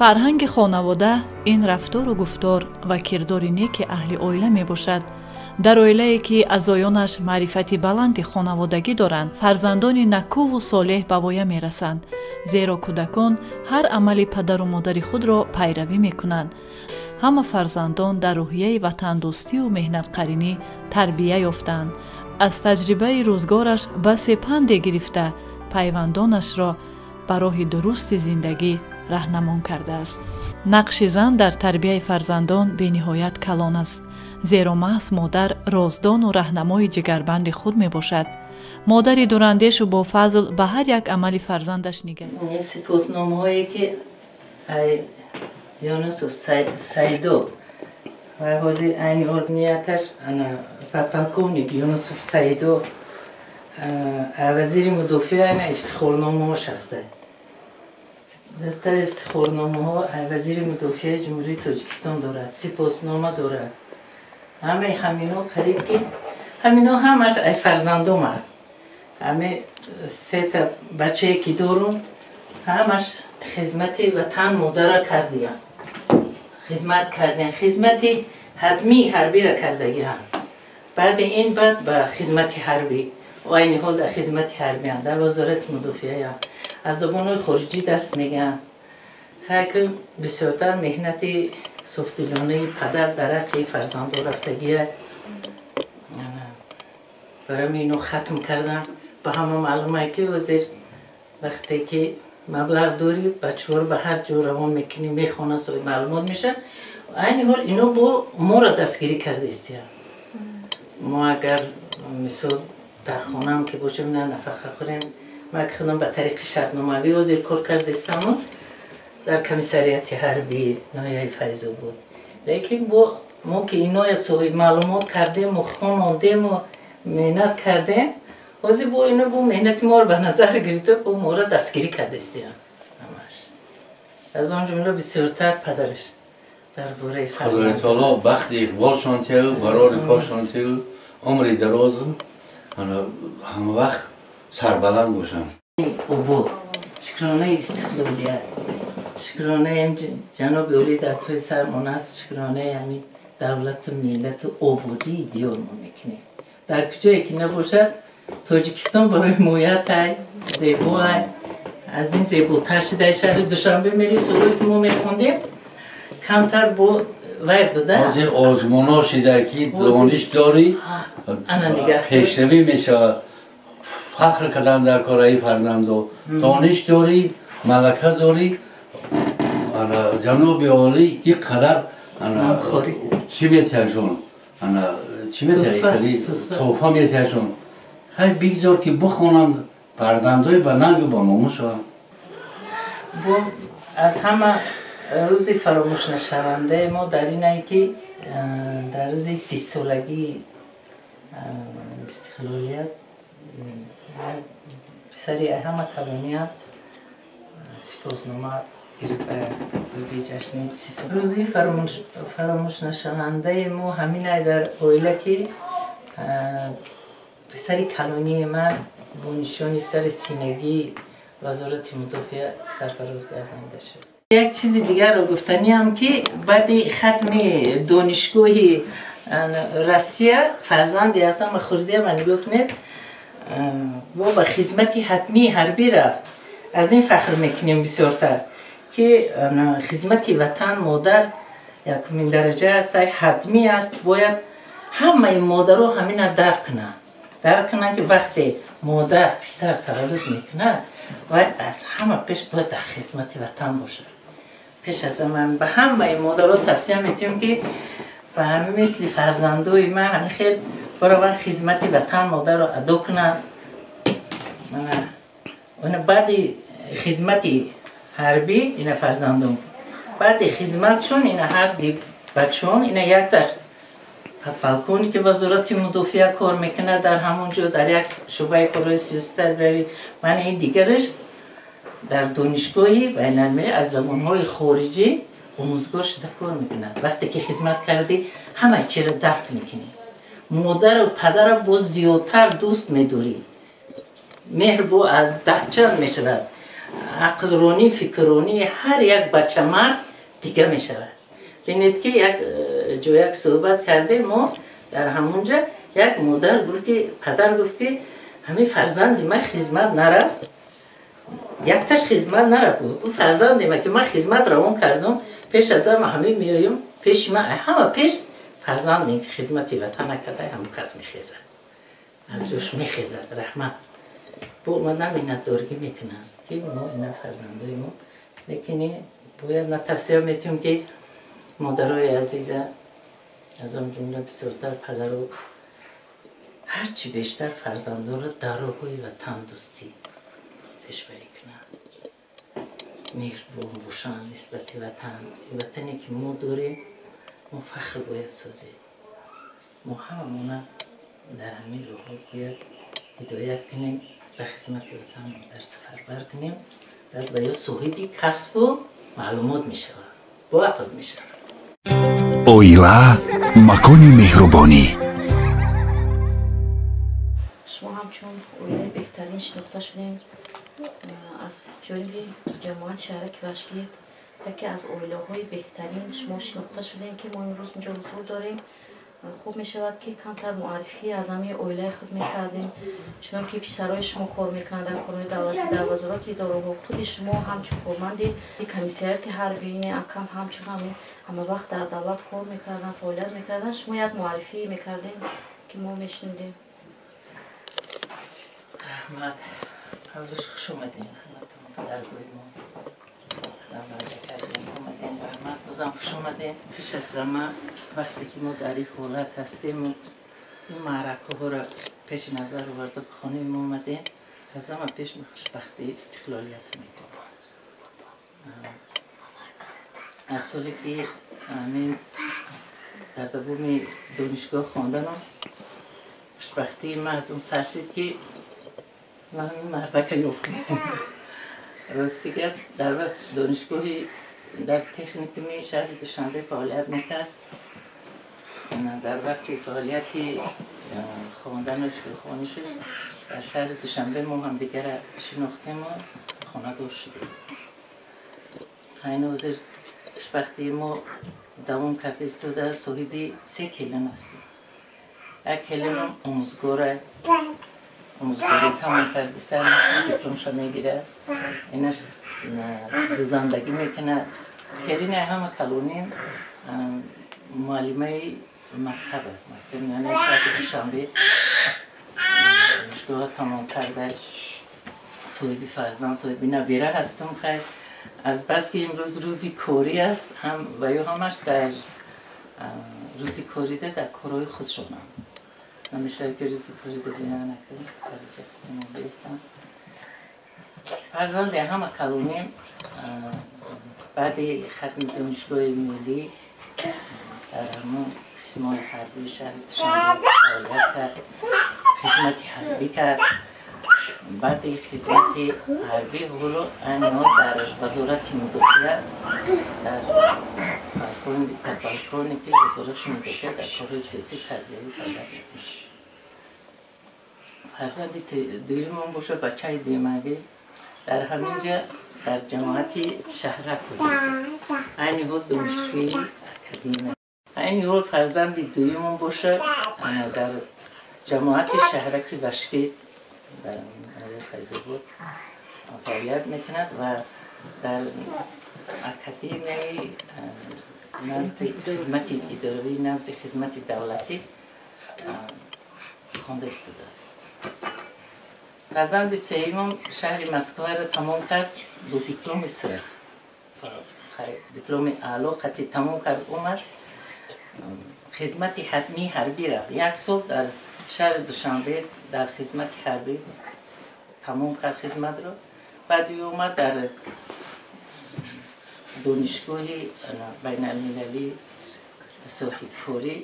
Фарҳанги хонавода ин рафтору гуфтор ва кирдори неки аҳли оила мебошад. Дар оилае ки аъзоёнаш маърифати баланди хонаводагӣ доранд, фарзандони накӯву солеҳ ба воя мерасанд, зеро кӯдакон ҳар амали падару модари худро пайравӣ мекунанд. Ҳама фарзандон дар рӯҳияи ватандӯстию меҳнатқаринӣ тарбия ёфтанд. Аз таҷрибаи рӯзгораш басе панде гирифта, пайвандонашро ба роҳи дурусти зиндагӣ раҳнамон кардааст. Нақши зан дар тарбияи фарзандон бениҳоят калон аст, зеро маҳз модар роздону раҳнамои ҷигарбанди худ мебошад. Модари дурандешу бофазл ба ҳар як амали фарзандаш нигарид. Сипосномаҳое ки Юнусов Саидо ва ҳозир айни ҳол нияташ подполковник Юнусов Саидо вазири мудофиа ина ифтихорномаҳош ҳаста. Та ифтихорномаҳо вазири мудофиаи Ҷумҳурии Тоҷикистон дорад, сипоснома дорад. Ҳамаи ҳамино қариб ки ҳамино ҳамаш ай фарзандома. Ҳаме сета бачае ки дорум, ҳамаш хизмати ватан модара кардиям. Хизмат кардиям, хизмати ҳатмии ҳарбира кардагиам. Баъди ин баъд ба хизмати ҳарбӣ, айни ҳол дар хизмати ҳарбиам, дар вазорати мудофиаям. Аз забонҳои хориҷӣ дарс мегӯям. Ҳайки бисёртар меҳнати софдилонаи падар дар ҳаққи фарзандо рафтагия. Барои ино хатм кардам. Ба ҳама маълума ки ҳозир вақте ки маблағ дорӣ, бачаҳоро ба ҳар ҷо равон мекунӣ, мехонад, соҳиби маълумот мешавад. Айни ҳол ино бо моро дастгирӣ карда истиянд. Мо агар мисол дар хонаам ки бошем, на нафақа хӯрем, ман ки худам ба тариқи шартномавӣ ҳозир кор карда истаму дар комиссариати ҳарбии ноҳияи Файзобод. Лекин бо мо ки иноя соҳиби маълумот кардему, хонондему, меҳнат кардем, ҳозир бо ино бо меҳнати моро ба назар гирифта, бо моро дастгирӣ карда истиянд ҳамаш. Аз он ҷумла бисёртар падараш дар бораи Худои таоло бахти иқболшон тиҳу, барори коршон тиҳу, умри дарозу ҳамавақт сарбаланд бошанд. Обод, шукронаи истиқлолият, шукронаи ҷаноби олӣ дар тӯи сармон аст, шукронаи ҳамин давлату миллату ободии диёр мо мекунем. Дар куҷое ки набошад, Тоҷикистон барои моятай, зебоай, аз ин зеботар шудаи шаҳри Душанбе мери. Солҳое ки мо мехондем, камтар бо вай буда. Ҳозир озмонҳо шуда ки дониш дорӣ, пешравӣ мешавад. Фахр кардан дар кораи фарзандо. Дониш дорӣ, малака дорӣ, ҷаноби олӣ ин қадар чӣ метиҳашон, чӣ метиҳад, тӯҳфа метиҳашон. Хай бигзор ки бихонанд, фарзандои ба нангу ба номус шаванд. Бо аз ҳама рӯзи фаромӯшнашавандаи мо дар инае ки дар рӯзи 30-солагии истиқлолият писари ҳама калониям сипоснома гирифт рӯзи ҷашни 30. Рӯзи фаромӯшнашавандаи мо ҳаминае дар оила ки писари калонии ман бо нишони сари синагии вазорати мудофиа сарфароз гардонида шуд. Як чизи дигарро гуфтаниам ки баъди хатми донишгоҳи Россия фарзанде ҳастам ва хурдиам, нигоҳ кунед, бо ба хизмати ҳатмии ҳарбӣ рафт. Аз ин фахр мекунем бисёртар ки хизмати ватан модар якумин дараҷа аст, ҳатмӣ аст. Бояд ҳамаи модаро ҳамина дарк кунанд, дарк кунанд ки вақте модар писар таваллуд мекунад, бояд аз ҳама пеш бояд дар хизмати ватан бошад. Пеш аз ҳама ба ҳамаи модаро тавсия метиҳем ки ба ҳами мисли фарзандои ман ҳамин хел баровар хизмати ватан модарро адо кунанд. Баъди хизмати ҳарбӣ ина фарзандон, баъди хизматшон ина ҳар ди бачаон ина якташ подполковники вазорати мудофиа кор мекунад дар ҳамон ҷо дар як шӯъбаи корҳои сиёсӣ тарбиявӣ, ман ин дигараш дар донишгоҳи байналмилалӣ аз забонҳои хориҷӣ омӯзгор шуда кор мекунад. Вақте ки хизмат кардӣ, ҳама чиро дарк мекунӣ, модару падарро боз зиёдтар дӯст медорӣ, меҳр бо даҳчанд мешавад. Ақлронӣ, фикрронии ҳар як бачамард дига мешавад. Бинед, ки як ҷо як суҳбат кардем мо, дар ҳамунҷа як модар гуфт, ки падар гуфт, ки ҳамин фарзанди ман хизмат нарафт, якташ хизмат нарафт. Ӯ фарзанди ман, ки ман хизмат равон кардам, пеш аз ҳама ҳамин меоям пеши ман, ҳама пеш фарзандем, ки хизмати ватан накарда, ҳамун кас мехезад, аз ҷош мехезад. Раҳмат, бо омада миннатдоргӣ мекунанд, ки мо ина фарзандои мо. Лекин бояд на тавсия метиҳем, ки модарои азиза, аз он ҷумла бисёртар падаро, ҳарчи бештар фарзандонро дар роҳҳои ватандӯстӣ пешбарӣ кунанд, меҳрубон бошанд нисбати ватан. Ватане, ки мо дорем, мо фахр бояд созем. Мо ҳамамона дар ҳамин роҳҳо бояд ҳидоят кунем, ба хизмати ватан дар сафарбар кунем. Баъд ба ё соҳиби касбу маълумот мешавад, боақл мешавад. Оила — макони меҳрубонӣ. Шумо ҳамчун оилаи беҳтарин шинохта шудем аз ҷониби ҷамоати шаҳраки Вашгирд. Яке аз оилаҳои беҳтарин шумо шинохта шудем, ки мо имрӯз инҷо ҳузур дорем. Хуб мешавад, ки камтар муаррифӣ аз ҳамин оилаи худ мекардем, чунон ки писарои шумо кор мекунанд дар корҳои давлатӣ, дар вазорати идораҳо, худи шумо ҳамчун корманди комиссариати ҳарбӣ, акам ҳамчун ҳамин ҳама вақт дар давлат кор мекарданд, фаъолият мекарданд. Шумо як муаррифӣ мекардем, ки мо мешунидем. Раҳмат. Аввалаш, хуш омадем ҳаматон ба даргоҳи мо. Ваъда кардем, омадем, раҳмат, бозам хуш омадем. Пеш аз ҳама, вақте ки мо дар ин ҳолат ҳастему ин маъракаҳоро пеши назар оварда ба хонаи мо омадем, аз ҳама пеш мо хушбахтии истиқлолият мегӯем. Аз соле ки ҳамин дар давоми донишгоҳ хонданам, хушбахтии ман аз он сар шид, ки ман ҳамин мардака ёфтам. Рости гап, дар вақт донишгоҳи дар техникуми шаҳри Душанбе фаъолият мекард. Дар вақти фаъолияти хонданаш, хонишаш дар шаҳри Душанбе мо ҳамдигара шинохтему хонадор шудем. Айни ҳозир хушбахтии мо давом карда истода, соҳиби се келин ҳастем. Як келинам омӯзгора, омӯзгорӣ тамом кардиса, дипломша мегирад, инаш дузандагӣ мекунад. Келини ҳама калоним муаллимаи мактаб аст, мактаби миёнаи шаҳри Душанбе, донишгоҳ тамом карда, соҳиби фарзанд, соҳиби набира ҳастам. Хайр, аз бас ки имрӯз рӯзи корӣ аст, ҳам ва ё ҳамаш дар рӯзи корида дар корҳои худшонам намешавад, ки рӯзи корида бина накунем, дараҷа бистам. Фарзанди ҳама калоним баъди хатми донишгоҳи миллӣ дар ҳамон қисмҳои ҳарбии шаҳри Душанбе фаъолият кард, хизмати ҳарбӣ кард. Баъди хизмати ҳарбӣ ҳоло айни ҳол дар Вазорати мудофиа, дар полковники Вазорати мудофиа дар корҳои сиёсӣ тарбиявӣ фаъолият мекунад. Фарзанди дуюмон боша, бачаи дуюмагӣ, дар ҳамин ҷа дар ҷамоати шаҳрак буд, айни ҳол донишҷӯи академия. Айни ҳол фарзанди дуюмон боша, дар ҷамоати шаҳраки Вашгирд, дар Файзобод фаъолият мекунад ва дар академияи назди хизмати идоравии назди хизмати давлатӣ хонда истодааст. Фарзанди сеюмам шаҳри Москваро тамом кард бо дипломи сир, дипломи аъло қатъи тамом кард, омад, хизмати ҳатмии ҳарбӣ рафт. Як сол дар шаҳри Душанбе дар хизмати ҳарбӣ тамом кард хизматро. Баъд ӯ омад, дар донишгоҳи байналмилалии соҳибкорӣ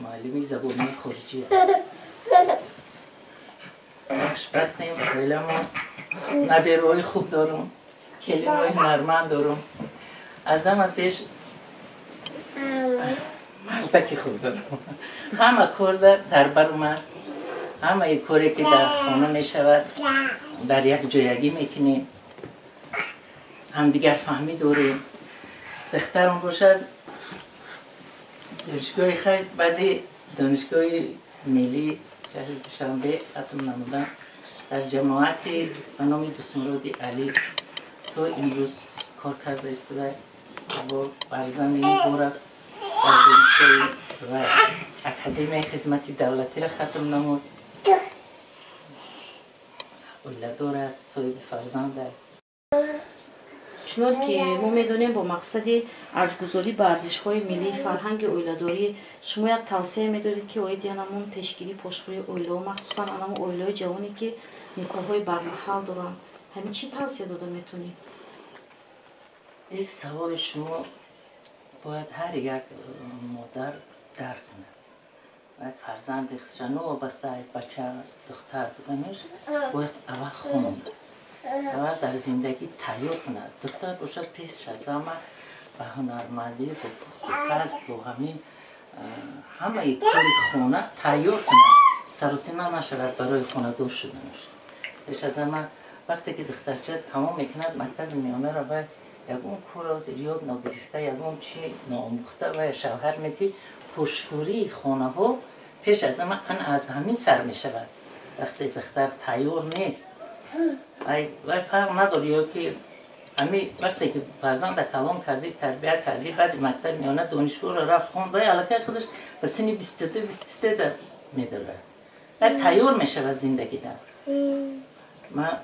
муаллими забонҳои хориҷӣ аст. Хушбахтем, оиламон, набераҳои хуб дорум, келинҳои ҳунарманд дорум, аз ҳама пеш мардаки хуб дорум. Ҳама кор дар барум аст, ҳамаи коре, ки дар хона мешавад, дар як ҷоягӣ мекунем. ҳамдигарфаҳмӣ дорем. Духтарам бошад донишгоҳи хай баъди донишгоҳи миллии шаҳри Душанбе хатм намудам. Дар ҷамоати ба номи Дустмуроди Алӣ то имрӯз кор карда истода бо барзами бора дар донишгоҳи ва Академияи хизмати давлатиро хатм намуд. Оиладор аст, соҳиби фарзанд аст. Чунон ки мо медонем, бо мақсади арҷгузорӣ ба арзишҳои миллии фарҳанги оиладорӣ шумо як тавсия медоред, ки оиди анамун пешгирии пошхӯрии оилаҳо, махсусан анамун оилаҳои ҷавоне, ки никоҳҳои бармаҳал доранд, ҳамин чӣ тавсия дода метавонед? Ин саволи шумо бояд ҳар як модар дарк кунад. Фарзанди худша, новобаста бача духтар буданаш, бояд аввал хонд, аввал дар зиндагӣ тайёр кунад. Духтар бошад, пеш аз ҳама ба ҳунармандӣ, бо пухтупаз, бо ҳамин ҳамаи кори хона тайёр кунад, саросима нашавад барои хонадор шуданаш. Пеш аз ҳама вақте ки духтарча тамом мекунад мактаби миёнаро, вай ягон корро ёд ногирифта, ягон чи ноомӯхта вай шавҳар метӣ, пошхӯрии хонаҳо пеш аз ҳама ан аз ҳамин сар мешавад. Вақте духтар тайёр нест, вай фарқ надорад, ё ки ҳами вақте ки фарзанда калон кардӣ, тарбия кардӣ, баъди мактаби миёна донишгоҳро рафт хонд, вай аллакай худаш ба синни 22, 23 медорад, вай тайёр мешавад зиндагида. Ман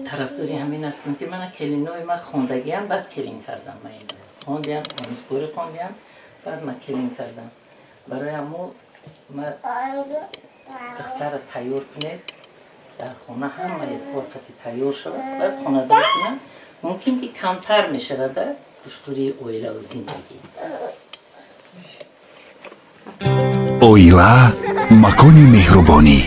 тарафдори ҳамин ҳастам, ки мана келинои ман хондагиам, баъд келин кардам. Ман хондиам, омӯзгорӣ хондиам, баъд ман келин кардам. Барои ҳамо ма духтара тайёр кунед, дар хона ҳамаи кор қати тайёр шавад, баъд хонадор кунад, мумкин ки камтар мешавад пушхӯрии оилаву зиндагӣ. Оила — макони меҳрубонӣ.